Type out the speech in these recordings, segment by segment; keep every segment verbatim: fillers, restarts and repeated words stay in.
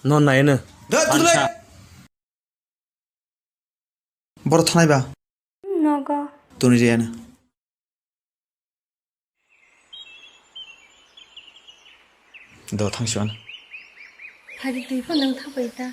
No naino. Da, Ansa. Borok thanai ba? Nogo. Toni jaya na. Do thangsi ano. Hari twi pho nang thapai ta.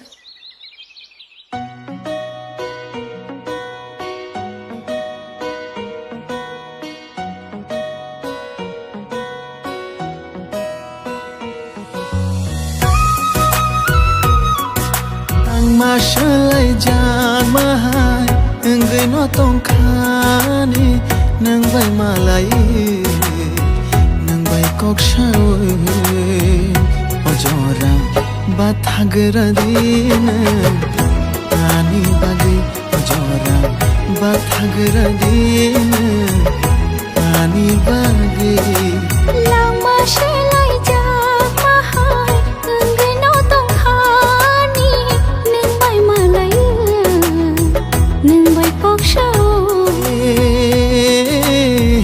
Ang ma swlai jak ma hai, wngwi no tongkhani, nwng bai malai, nwng bai kok sawi, o jora bathagra di nwng, ani bagwi o jora bathagra di nwng, ani bagwi. Langma swlai jak ma hai, wngwi no tongkhani, nwng bai malai, nwng bai kok sao.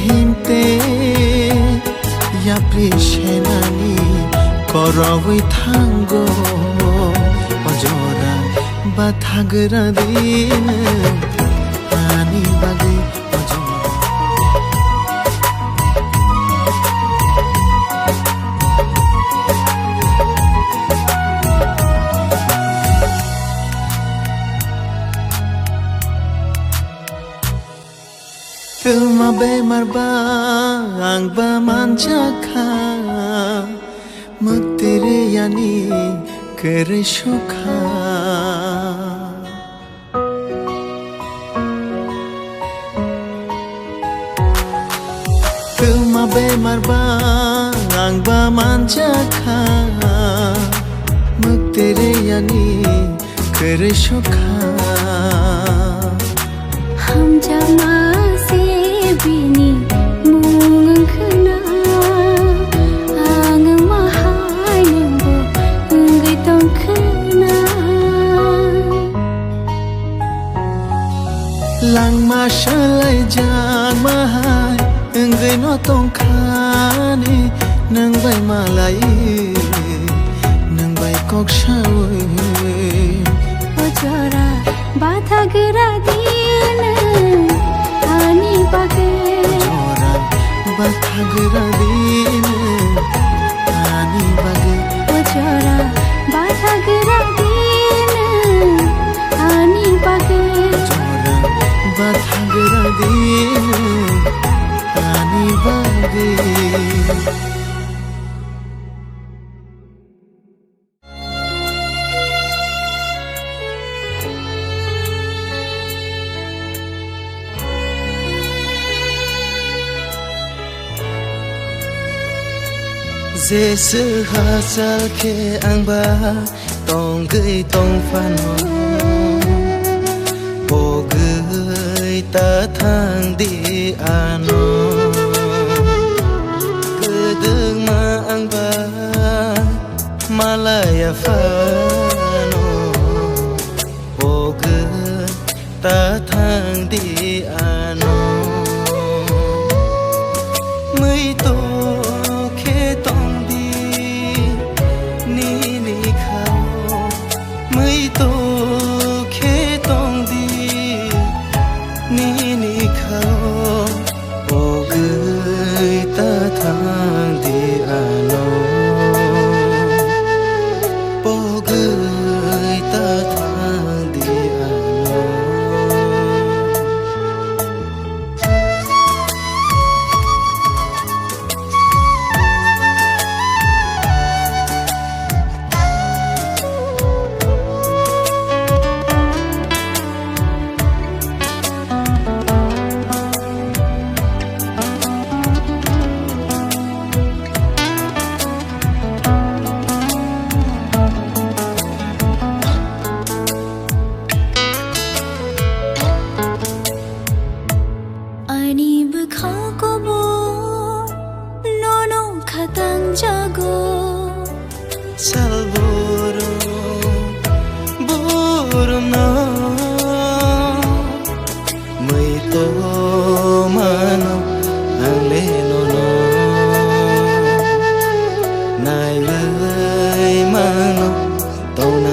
Himte yapri senani korowi thango, o jora bathagra di nwng, ani bagwi. Twma bemar ba ang ba manjakha, mwktwi riyani kwrwi sukha. Twma bemar ba ang ba manjakha, mwktwi riyani kwrwi sukha. Hamjakma se bini mung wng khna, ang wng ma hai nwngbo wngwi tong khna. Langma swlai jak ma hai, wngwi no tongkhani, nwng bai malai, nwng bai kok sawi. O jora bathagra di nwng, ani bagwi. O jora bathagra di nwng, ani bagwi. O jora bathagra di nwng, ani bagwi. O jora bathagra di nwng, ani bagwi. Jesu hachal khe ang ba tongwi tong phano, pogwi ta thang di ano. Kwdwkma ang ba malaya phano, pogwi ta thang di ano. Mui to khe tong di nini khao, mui to khe tong di nini khao. Pogwi ta thang di ano, pogwi ta thang di ano. Ani bwkha kobo nono khatang jago. Sal borom, borom no mui to mano, ang le nono naiwi mano, tong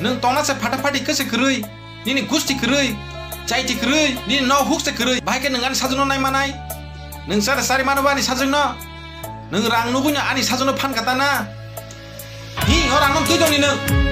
Nwng tongna se phata phati khe se kwrwi, nini gusti kwrwi, chaiti kwrwi, nini nok huk se kwrwi, bahai khe nwng ani sajwkno nai manai? Nwng chara chari mano ba ani sajwkno? Nwng rang nugwi no ani sajwkno phan kata na? Hi, o rang no twi tong ni nwng?